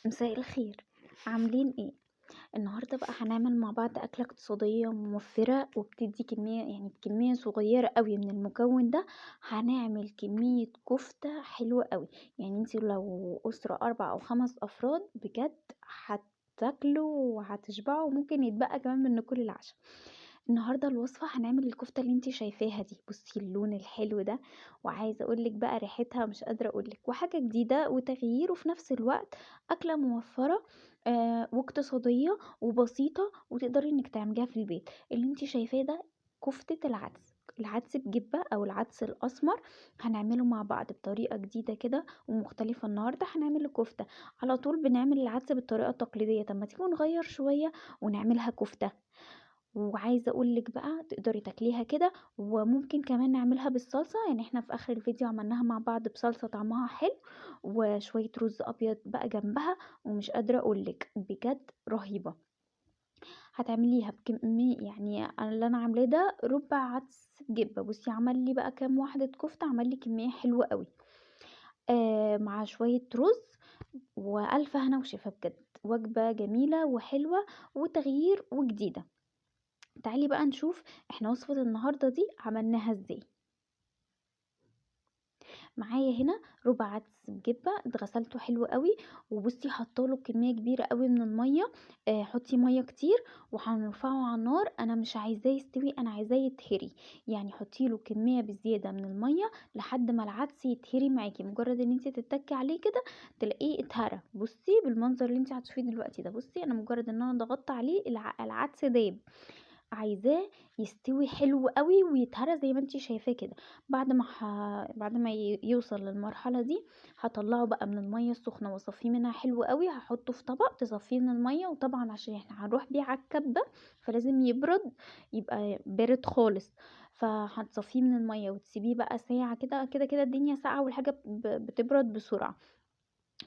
مساء الخير. عاملين ايه؟ النهارده بقى هنعمل مع بعض اكله اقتصادية وموفره وبتدي كمية، يعني بكمية صغيرة قوي من المكون ده هنعمل كمية كفته حلوة قوي. يعني انتي لو اسره 4 او 5 افراد بجد هتاكلوا وهتشبعوا وممكن يتبقى كمان من كل العشاء. النهارده الوصفة هنعمل الكفتة اللي انتي شايفاها دي، بصي اللون الحلو ده، وعايزه اقولك بقى ريحتها مش قادرة اقولك، وحاجه جديدة وتغيير، وفي نفس الوقت اكله موفره واقتصادية وبسيطة وتقدري انك تعمليها في البيت. اللي انتي شايفاه ده كفته العدس، العدس بجبه او العدس الاسمر، هنعمله مع بعض بطريقة جديدة كده ومختلفة. النهارده هنعمل الكفتة. على طول بنعمل العدس بالطريقة التقليدية، طب ما تيجوا نغير شوية ونعملها كفته. وعايزه اقولك بقى تقدري تاكليها كده، وممكن كمان نعملها بالصلصه. يعني احنا في اخر الفيديو عملناها مع بعض بصلصه طعمها حلو وشوية رز ابيض بقى جنبها، ومش قادرة اقولك بجد رهيبة. هتعمليها بكمية، يعني اللي انا عاملاه ده ربع عدس بجبه. بصي عمل لي بقى كام واحدة كفته، عمل لي كمية حلوة قوي، مع شوية رز، والف هنا وشفا. بجد وجبة جميلة وحلوه وتغيير وجديدة. تعالي بقى نشوف احنا وصفة النهاردة دي عملناها ازاي. معايا هنا ربع عدس بجبة اتغسلته حلو قوي، وبصي حطاله كمية كبيرة قوي من المية، حطي مية كتير، وهنرفعه على النار. انا مش عايزاه يستوي، انا عايزاه يتهري، يعني حطي له كمية بزيادة من المية لحد ما العدس يتهري معاكي. مجرد ان انت تتكي عليه كده تلاقيه اتهرى. بصي بالمنظر اللي انت هتشوفيه دلوقتي ده، بصي انا مجرد ان انا ضغطت عليه العدس داب. عايزاه يستوي حلو قوي ويتهرى زي ما انتي شايفاه كده. بعد ما يوصل للمرحلة دي هطلعه بقى من المية السخنة واصفيه منها حلو قوي. هحطه في طبق تصفية من المية، وطبعا عشان احنا هنروح بيه على الكبه فلازم يبرد، يبقى بارد خالص. فهتصفيه من المية وتسيبيه بقى ساعة كده كده كده، الدنيا ساقعه والحاجة بتبرد بسرعة،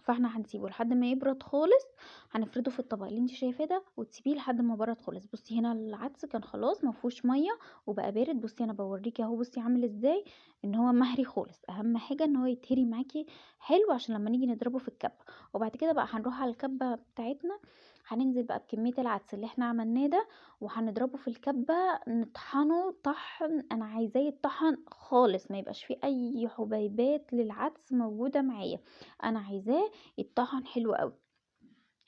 فاحنا هنسيبه لحد ما يبرد خالص. هنفرده في الطبق اللي انت شايفاه ده وتسيبيه لحد ما برد خالص. بصي هنا العدس كان خلاص ما فيهوش مية وبقى بارد. بصي انا بوريكي اهو، بصي عامل ازاي ان هو مهري خالص. اهم حاجة ان هو يتهري معاكي حلو عشان لما نيجي نضربه في الكبه. وبعد كده بقى هنروح على الكبه بتاعتنا، هننزل بقى بكمية العدس اللي احنا عملناه ده وهنضربه في الكبه، نطحنه طحن. انا عايزاه يتطحن خالص، ما يبقاش فيه اي حبيبات للعدس موجودة معايا، انا عايزاه يتطحن حلو قوي.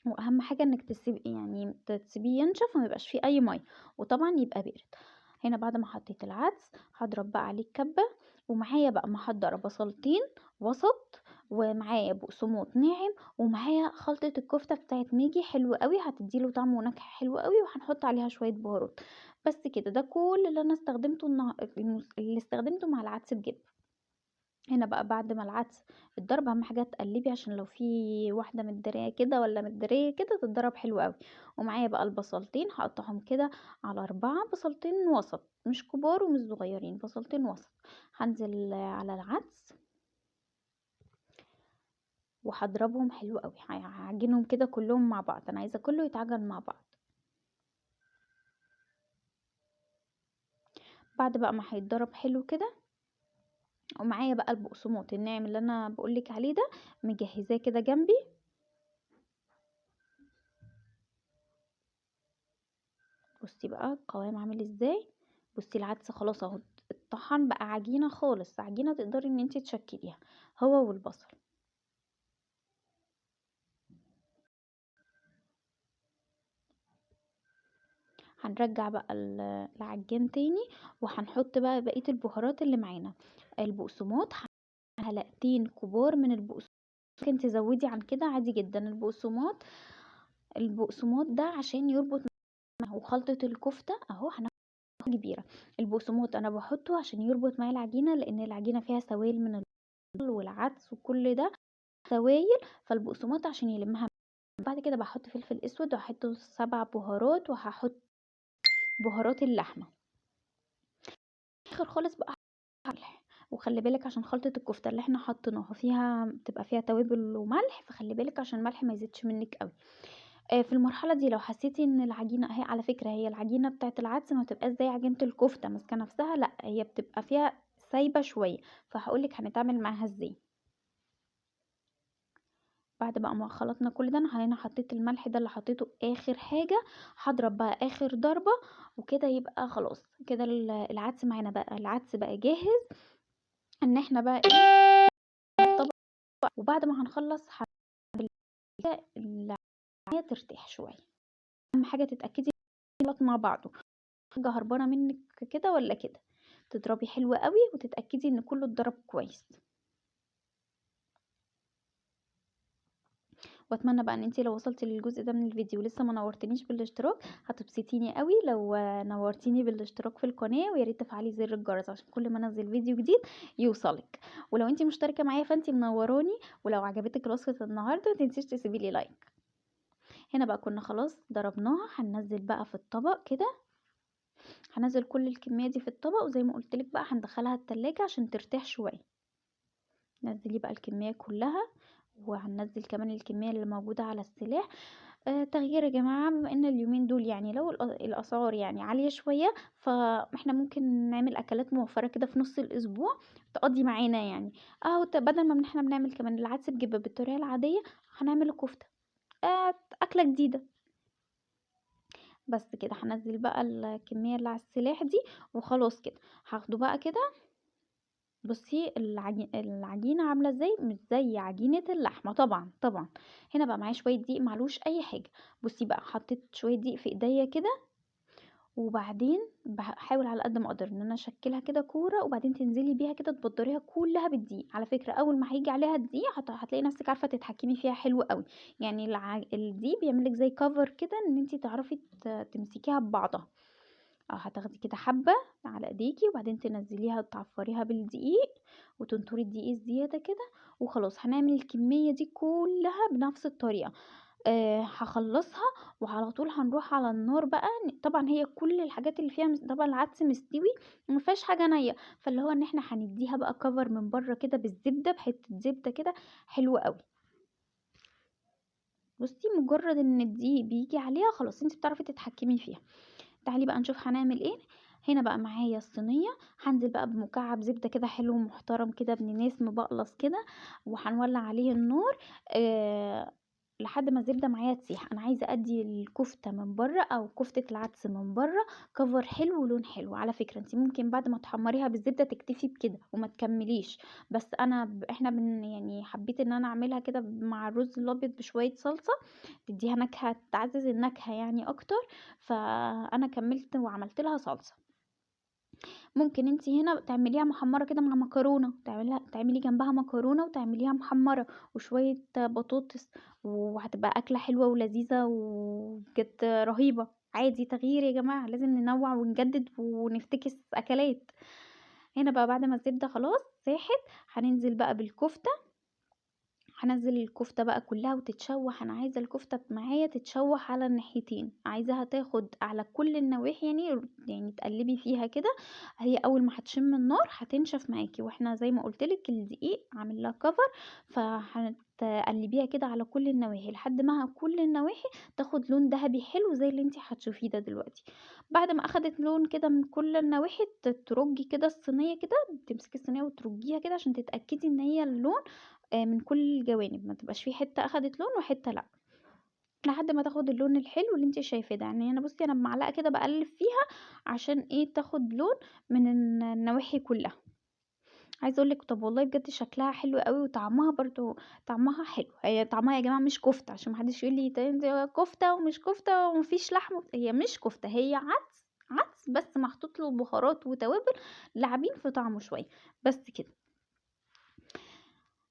واهم حاجة انك تسيبيه ينشف وما يبقاش فيه اي مية، وطبعا يبقى بارد. هنا بعد ما حطيت العدس هضرب بقى عليه الكبه، ومعايا بقى محضرة بصلتين وسط، ومعايا بقسماط ناعم، ومعايا خلطه الكفتة بتاعت ماجي حلوة قوي، هتديله طعم ونكهه حلوة قوي، وهنحط عليها شوية بهارات. بس كده، ده كل اللي انا استخدمته اللي استخدمته مع العدس بجبه. هنا بقى بعد ما العدس اتضرب، اهم حاجة تقلبي عشان لو في واحدة متداريه كده ولا متداريه كده تتضرب حلو قوي. ومعايا بقى البصلتين هقطعهم كده على 4، بصلتين وسط، مش كبار ومش صغيرين، بصلتين وسط. هنزل على العدس وهضربهم حلو قوي، هعجنهم كده كلهم مع بعض، انا عايزه كله يتعجن مع بعض. بعد بقى ما هيتضرب حلو كده، ومعايا بقى البقسماط الناعم اللي انا بقولك عليه ده مجهزاه كده جنبي. بصي بقى القوام عامل ازاي. بصي العدس خلاص اهو اتطحن بقى عجينه خالص، عجينه تقدري ان انتي تشكليها هو والبصل. هنرجع بقى العجين تاني، وهنحط بقى بقية البهارات اللي معانا. البقسماط معلقتين كبار من البقسماط، ممكن تزودي عن كده عادي جدا. البقسماط ده عشان يربط معانا وخلطة الكفتة اهو هناخد كبيرة. البقسماط انا بحطه عشان يربط معايا العجينة، لان العجينة فيها سوائل من البصل والعدس وكل ده سوائل، فالبقسماط عشان يلمها. بعد كده بحط فلفل اسود، وهحط 7 بهارات، وهحط بهارات اللحمة. اخر خالص بقى ملح، وخلي بالك عشان خلطة الكفتة اللي احنا حطيناها فيها بتبقى فيها توابل وملح، فخلي بالك عشان الملح ما يزيدش منك قوي. في المرحلة دي لو حسيتي ان العجينة هي على فكرة هي العجينة بتاعت العدس ما بتبقاش زي عجينة الكفتة ماسكة نفسها، لا هي بتبقى فيها سايبة شوية، فهقولك هنتعامل معاها ازاي. بعد بقى ما خلطنا كل ده، انا هنا حطيت الملح ده اللي حطيته اخر حاجة، هضرب بقى اخر ضربه وكده يبقى خلاص كده العدس معانا بقى، العدس بقى جاهز ان احنا بقى ايه الطبق. وبعد ما هنخلص العجينة ترتاح شوية. اهم حاجة تتاكدي مع بعضه، حاجة هربانه منك كده ولا كده، تضربي حلو قوي وتتاكدي ان كله اتضرب كويس. واتمنى بقى ان انتي لو وصلتي للجزء ده من الفيديو ولسه ما نورتنيش بالاشتراك، هتبسطيني قوي لو نورتيني بالاشتراك في القناة، ويا ريت تفعلي زر الجرس عشان كل ما انزل فيديو جديد يوصلك. ولو انتي مشتركة معايا فانتي منوراني، ولو عجبتك وصفه النهارده ما تنسيش تسيبي لي like. هنا بقى كنا خلاص ضربناها، هننزل بقى في الطبق كده، هنزل كل الكمية دي في الطبق، وزي ما قلت لك بقى هندخلها التلاجة عشان ترتاح شوية. نزلي بقى الكمية كلها، وهننزل كمان الكمية اللي موجودة على السلاح. تغيير يا جماعة، بما ان اليومين دول يعني لو الاسعار يعني عالية شوية، فاحنا ممكن نعمل اكلات موفره كده في نص الاسبوع تقضي معانا يعني. اهو بدل ما احنا بنعمل كمان العدس بجبه بالطريقة العادية، هنعمل الكفتة، اكله جديدة. بس كده هنزل بقى الكمية اللي على السلاح دي وخلاص كده. هاخده بقى كده، بصي العجينة عامله ازاي، مش زي عجينه اللحمة طبعا طبعا. هنا بقى معايا شوية دقيق معلوش اي حاجة. بصي بقى حطيت شوية دقيق في ايديا كده، وبعدين بحاول على قد ما اقدر ان انا اشكلها كده كورة، وبعدين تنزلي بيها كده تبدريها كلها بالدقيق. على فكرة اول ما هيجي عليها الدقيق هتلاقي نفسك عارفه تتحكمي فيها حلو قوي. يعني الدقيق بيعملك زي كفر كده ان انتي تعرفي تمسكيها ببعضها. هتاخدي كده حبه على ايديكي، وبعدين تنزليها تعفريها بالدقيق وتنطري الدقيق الزيادة كده، وخلاص هنعمل الكمية دي كلها بنفس الطريقة. هخلصها وعلى طول هنروح على النار بقى. طبعا هي كل الحاجات اللي فيها طبعا العدس مستوي وما فيهاش حاجة نيه، فاللي هو ان احنا هنديها بقى كفر من بره كده بالزبده، بحته زبدة كده حلوة قوي. بصي مجرد ان الدقيق بيجي عليها خلاص انت بتعرفي تتحكمي فيها. تعالي بقى نشوف هنعمل ايه. هنا بقى معايا الصينية، هنزل بقى بمكعب زبدة كده حلو محترم كده ابن ناس مبقلص كده، وهنولع عليه النار لحد ما الزبدة معايا تسيح. انا عايزه ادي الكفتة من بره او كفته العدس من بره كفر حلو ولون حلو. على فكرة انت ممكن بعد ما تحمريها بالزبده تكتفي بكده وما تكمليش، بس انا احنا يعني حبيت ان انا اعملها كده مع الرز الابيض بشوية صلصه تديها نكهة، تعزز النكهة يعني اكتر، فانا كملت وعملت لها صلصه. ممكن انتي هنا تعمليها محمرة كده مع مكرونه، تعملي جنبها مكرونه وتعمليها محمرة وشوية بطاطس، وهتبقى اكله حلوة ولذيذه وبجد رهيبة. عادي تغيير يا جماعة، لازم ننوع ونجدد ونفتكس اكلات. هنا بقى بعد ما الزبدة خلاص ساحت هننزل بقى بالكفته. هنزل الكفتة بقى كلها وتتشوح. انا عايزه الكفتة معايا تتشوح على الناحيتين، عايزاها تاخد على كل النواحي، يعني تقلبي فيها كده. هي اول ما هتشم النار هتنشف معاكي، واحنا زي ما قلتلك الدقيق عامل لها كفر، فهتقلبيها كده على كل النواحي لحد ما كل النواحي تاخد لون ذهبي حلو زي اللي انتي هتشوفيه ده دلوقتي. بعد ما اخدت لون كده من كل النواحي ترجي كده الصينية كده، تمسكي الصينية وترجيها كده عشان تتاكدي ان هي اللون من كل الجوانب، ما تبقاش في حتة اخدت لون وحتة لا، لحد ما تاخد اللون الحلو اللي انت شايفاه ده. يعني انا بصي انا بمعلقه كده بقلب فيها عشان ايه تاخد لون من النواحي كلها. عايزه اقول لك طب والله بجد شكلها حلو قوي، وطعمها برضو طعمها حلو. هي طعمها يا جماعة مش كفته، عشان ما حدش يقول لي كفته ومش كفته ومفيش لحم، هي مش كفته، هي عدس بس محطوط له بهارات وتوابل لاعبين في طعمه شوية بس كده.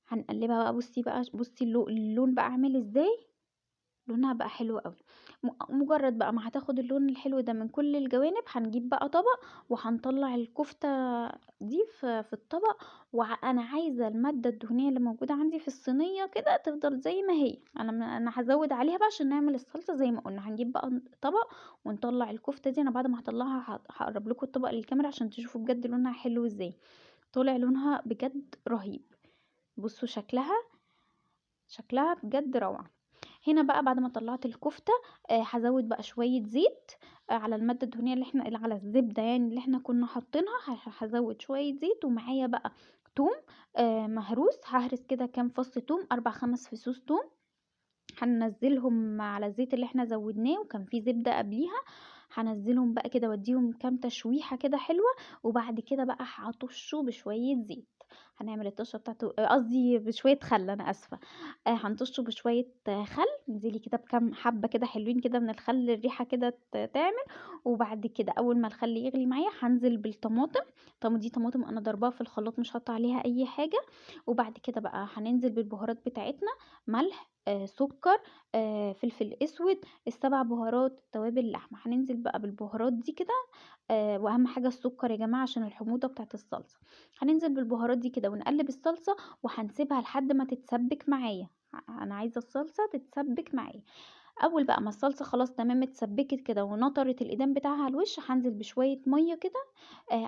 هنقلبها بقى. بصي بقى، بصي اللون بقى عامل ازاي، لونها بقى حلو قوي. مجرد بقى ما هتاخد اللون الحلو ده من كل الجوانب، هنجيب بقى طبق وهنطلع الكفتة دي في الطبق. وانا عايزة المادة الدهنية اللي موجودة عندي في الصينية كده تفضل زي ما هي. انا هزود عليها بقى عشان نعمل الصلصة زي ما قلنا. هنجيب بقى طبق ونطلع الكفتة دي. انا بعد ما هطلعها هقرب لكم الطبق للكاميرا عشان تشوفوا بجد لونها حلو ازاي. طالع لونها بجد رهيب. بصوا شكلها بجد روعة. هنا بقى بعد ما طلعت الكفتة، هزود بقى شوية زيت، على المادة الدهنية اللي احنا على الزبدة يعني اللي احنا كنا حاطينها. هزود شوية زيت، ومعايا بقى توم، مهروس. ههرس كده كام فص توم، 4-5 فصوص توم. هننزلهم على الزيت اللي احنا زودناه، وكان فيه زبدة قبليها. هنزلهم بقى كده واديهم كام تشويحة كده حلوة، وبعد كده بقى هطشه بشوية زيت. هنعمل الطشة بتاعته، قصدي بشوية خل، انا اسفة. هنطشه بشوية خل. انزلي كده بكام حبة كده حلوين كده من الخل، الريحة كده تعمل. وبعد كده اول ما الخل يغلي معايا هنزل بالطماطم. طب دي طماطم انا ضرباها في الخلاط، مش حاطه عليها اي حاجة. وبعد كده بقى هننزل بالبهارات بتاعتنا، ملح، سكر، فلفل اسود، ال7 بهارات، توابل لحمه. هننزل بقى بالبهارات دي كده، واهم حاجة السكر يا جماعة عشان الحموضة بتاعت الصلصه. هننزل بالبهارات دي كده ونقلب الصلصه، وهنسيبها لحد ما تتسبك معايا. انا عايزه الصلصه تتسبك معايا. اول بقى ما الصلصه خلاص تمام اتسبكت كده ونطرت الادام بتاعها على الوش، هنزل بشوية مية كده.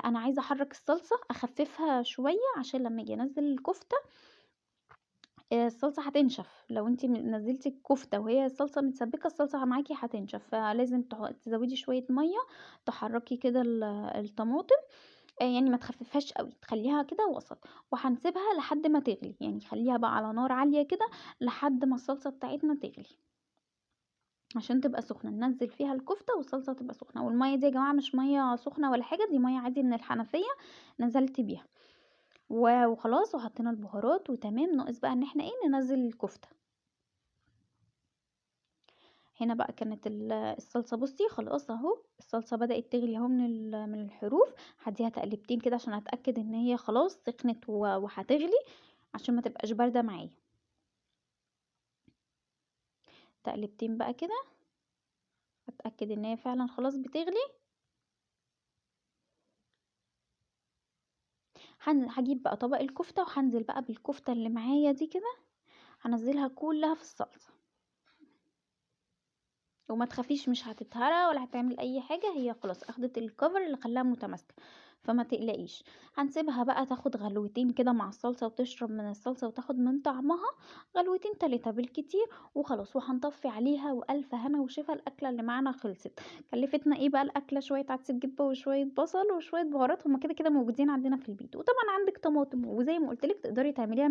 انا عايزه احرك الصلصه، اخففها شوية عشان لما اجي انزل الكفتة، الصلصه هتنشف. لو انتي نزلتي الكفتة وهي الصلصه متسبكه، الصلصه معاكي هتنشف، فلازم تزودي شوية مية، تحركي كده الطماطم، يعني ما تخففهاش قوي، تخليها كده وسط. وهنسيبها لحد ما تغلي، يعني خليها بقى على نار عالية كده لحد ما الصلصه بتاعتنا تغلي عشان تبقى سخنة. ننزل فيها الكفتة والصلصه تبقى سخنة. والمية دي يا جماعة مش مية سخنة ولا حاجة، دي مية عادي من الحنفية نزلت بيها وخلاص. وحطينا البهارات وتمام. ناقص بقى ان احنا ايه، ننزل الكفتة. هنا بقى كانت الصلصه، بصي خلاص اهو الصلصه بدات تغلي اهو من الحروف. هديها تقلبتين كده عشان اتاكد ان هي خلاص سخنت وهتغلي، عشان ما تبقاش باردة معايا. تقلبتين بقى كده اتاكد ان هي فعلا خلاص بتغلي. هجيب بقى طبق الكفتة، وهنزل بقى بالكفته اللي معايا دي كده، هنزلها كلها في الصلصه. وما تخافيش مش هتتهرى ولا هتعمل اي حاجة، هي خلاص اخدت الكفر اللي خلاها متماسكة، فما تقلقيش. هنسيبها بقى تاخد غلوتين كده مع الصلصه، وتشرب من الصلصه وتاخد من طعمها، غلوتين 3 بالكتير وخلاص. وهنطفي عليها، والف هنا وشفا. الاكلة اللي معانا خلصت. كلفتنا ايه بقى الاكلة؟ شوية عدس بجبه وشوية بصل وشوية بهارات، هما كده كده موجودين عندنا في البيت. وطبعا عندك طماطم، وزي ما قلت لك تقدري تعمليها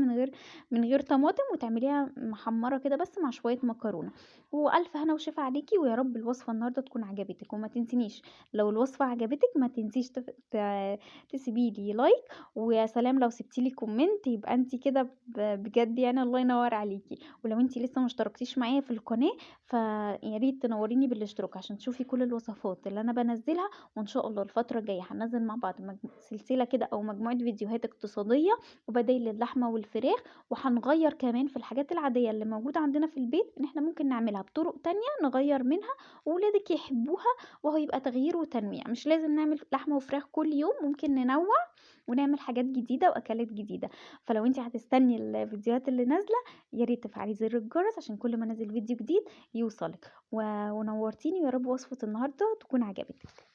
من غير طماطم، وتعمليها محمرة كده بس مع شوية مكرونه. والف هنا وشفا عليكي، ويا رب الوصفة النهارده تكون عجبتك. وما تنسينيش لو الوصفة عجبتك ما تنسيش تسيبي لي like، ويا سلام لو سبتي لي comment، يبقى انت كده بجد يعني الله ينور عليكي. ولو انت لسه ما اشتركتيش معايا في القناة فيا ريت تنوريني بالاشتراك عشان تشوفي كل الوصفات اللي انا بنزلها. وان شاء الله الفترة الجاية هنزل مع بعض سلسلة كده او مجموعة فيديوهات اقتصادية وبدايل اللحمة والفراخ، وهنغير كمان في الحاجات العادية اللي موجودة عندنا في البيت ان احنا ممكن نعملها بطرق تانية نغير منها وولادك يحبوها، وهو يبقى تغيير وتنويع. مش لازم نعمل لحمه وفراخ كل يوم، ممكن ننوع ونعمل حاجات جديدة واكلات جديدة. فلو انت هتستني الفيديوهات اللي نازله يا ريت تفعلي زر الجرس عشان كل ما انزل فيديو جديد يوصلك. ونورتيني، ويا رب وصفه النهارده تكون عجبتك.